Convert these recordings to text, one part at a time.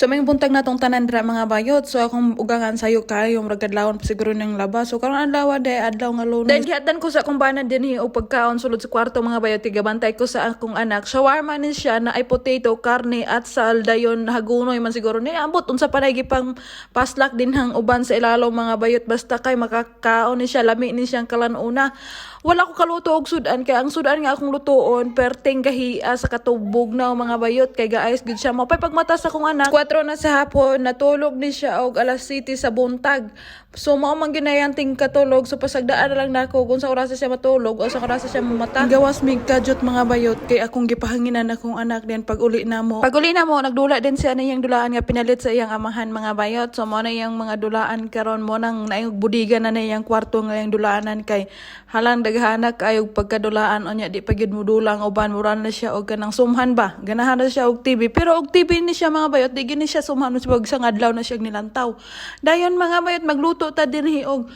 So may buntag na tong tanan dira, mga bayot. So akong ugangan sayo kayo, murag kadlawon pa siguro ng laba. So karon adlaw day adlaw nga Lunes. Then gihatan ko sa akong bana dinhi og pagkaon sulod sa kwarto, mga bayot, tigabantay ko sa akong anak. Shawarma ni siya na ay potato, karne at sal, dayon hagunoy man siguro ni, ambot unsa pa na gipang paslak din hang uban sa ilalom, mga bayot, basta kay makakaon ni siya, lami ni siyang kalanuna. Wala ko kaluto og sudan kay ang sudan nga akong lutoon perteng gahia sa katubog na, mga bayot, kay gaayos gud siya. Mapay pagmata sa akong anak. 4 na sa hapon, natulog ni siya og alas 7 sa buntag. So mao man ginayanting katulog, so pasagdaan na lang nako kung sa oras siya matulog o sa oras siya mamata. Gawas mig kadyot, mga bayot, kay akong gipahanginan akong anak din pag uli namo. Pag uli namo, nagdula din siya niyang dulaan nga pinalit sa iyang amahan, mga bayot. So mo na iyang mga dulaan karon, mo nang naayog budiga na na iyang kwarto nga iyang dulaanan kay halang daghana kayog pagkadulaan. Unya di pa gyud modulang uban, mura na siya og kanang sumhan ba. Ganahan na siya og TV, pero og TV ni siya, mga bayot, di gini siya sumhan pag sa adlaw na siya nilantaw. Dayon, mga bayot, magluto ta dinhi og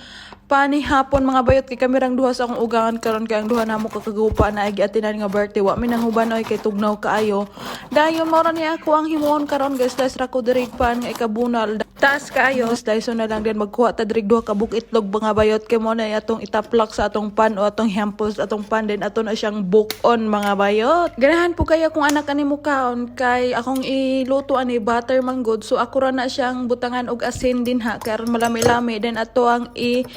panihapon, mga bayot, kay kami rang duha sa akong ugangan karon kay ang duha namo kakagupa na giatinan nga birthday. Wa mi nanghuban oy kay tugnaw kaayo. Dayon mao ra ni ako ang himuon karon, guys. Slice ra ko diri pan nga ikabunal, taas kaayo, slice na lang din. Magkuha ta diri duha ka buok itlog, mga bayot, kay mo na atong itaplak sa atong pan o atong hempos atong pan, din ato na siyang buk-on, mga bayot. Ganahan po kaya kung anak ani mukaon kay akong iluto ani butter man gud, so ako ra na siyang butangan og asin din ha kay aron malami-lami, then ato ang i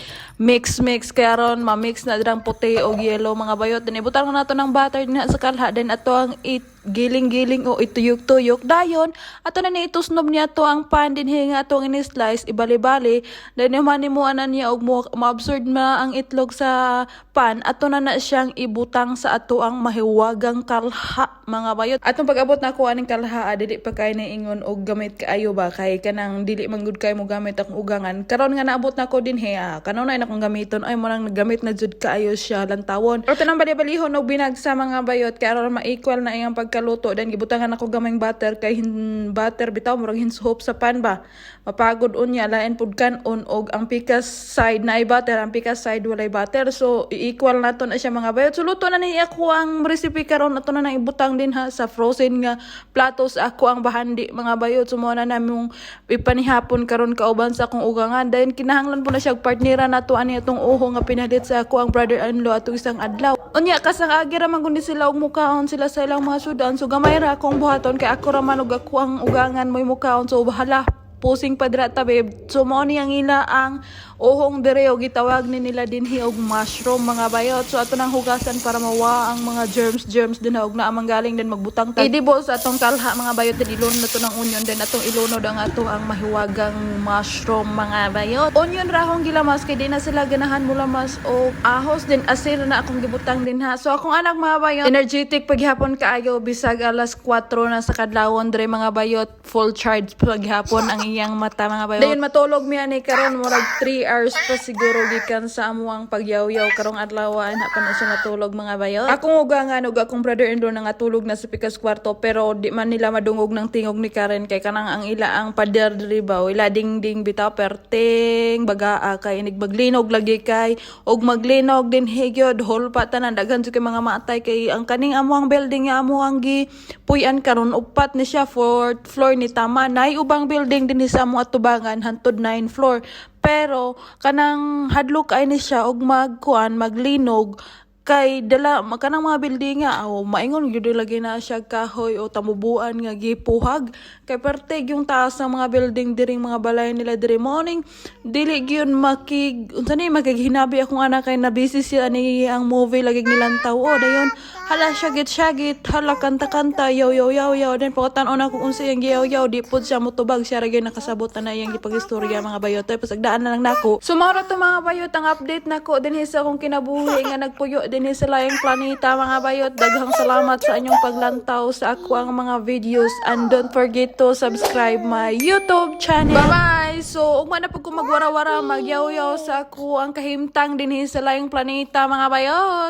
mix mix kay aron ma-mix na dirang puti og yellow, mga bayot. Then ibutang na nato ng butter din sa kalha, then ato ang i giling-giling o ituyok-tuyok. Dayon ato na ni itusnob niya to ang pan din nga atong ini-slice, ibali-bali, then yung mo ana niya og ma-absorb na ang itlog sa pan, ato na na siyang ibutang sa ato ang mahiwagang kalha, mga bayot. Atong pag-abot na ako aning kalha, dili pa kay na ingon og gamit kaayo ba, kay kanang dili man gud kay mo gamit akong ugangan. Karon nga naabot na ko dinhi, kanon na akong gamiton ay mo nang nagamit na jud kaayo siya lantawon. Ato nang bali-balihon og binagsa, mga bayot, kay aron ma-equal na iyang pagkaluto. Then gibutangan ako gamayng butter kay hin butter bitaw murag hinsuhop sa pan ba, mapagod unya, lain pud kan-on og ang pikas side na ay butter, ang pikas side walay butter, so i-equal nato na siya, mga bayot. So luto na ni ako ang recipe karon. Ato na nang ibutang din ha sa frozen nga plato sa ako ang bahandi, mga bayot. So mo na namong ipanihapon karon kauban sa akong ugangan. Then kinahanglan po na siya og partnera nato ani atong uho nga pinalit sa ako ang brother-in-law atong isang adlaw. Unya kasang agi ra man gud ni sila og mukaon sila sa ilang mga sudan, so gamay ra akong buhaton kay ako ra man ug ako ang ugangan mo'y mukaon, so bahala pusing pa dira tabi. So mao ni ang ila ang uhong dire og gitawag ni nila dinhi og mushroom, mga bayot. So ato nang hugasan para mawa ang mga germs germs din og naa galing, din magbutang ta edible sa atong kalha, mga bayot. Din ilunod nato ng onion, din atong ilunod ang ato ang mahiwagang mushroom, mga bayot. Onion ra akong gilamas kay di na sila ganahan mo lamas og ahos. Din asin na akong gibutang din ha. So akong anak, mga bayot, energetic paghapon kaayo bisag alas 4 na sa kadlawon dre, mga bayot, full charge paghapon ang iyang mata, mga bayot. Dayon matulog mi ani karon, murag 3 hours pa siguro gikan sa amuang pagyaw-yaw karong adlaw na pa na siya matulog, mga bayot. Akong ugangan ug akong brother-in-law na nga tulog na sa pikas kwarto, pero di man nila madungog ng tingog ni Karen kay kanang ang ila ang pader diri ba, ila dingding bitaw perting bagaa kay inig maglinog lagi kay og maglinog din higyod hall pa tanan, daghan jud kay mga maatay kay ang kaning amuang building nga amuang gi puy-an karon, upat ni siya, fourth floor ni tama. Nay ubang building din sa among atubangan, hantod 9 floor, pero kanang hadlok ay ni siya og magkuan maglinog kay dala kanang mga building nga o maingon gyud lagi na siya kahoy o tamubuan nga gipuhag kay perteg yung taas ng mga building diring mga balay nila diri. Morning dili gyud makig unsa ni makighinabi akong anak kay na busy siya ani ang movie lagi nilantaw. O dayon hala syagit syagit, hala kanta kanta, yaw yaw yaw yaw. Then pagkatan-on ako unsa iyang giyaw yaw, di pod siya motubag, siya ra gyud nakasabot na iyang gipagistorya, mga bayot. Ay pasagdaan na lang nako. So mao ra to, mga bayot, ang update nako dinhi sa akong kinabuhi nga nagpuyo dinhi sa laing planeta, mga bayot. Daghang salamat sa inyong paglantaw sa ako ang mga videos and don't forget to subscribe my YouTube channel. Bye bye. So ugma na pud ko magwara-wara, magyaw-yaw sa ako ang kahimtang dinhi sa laing planeta, mga bayot.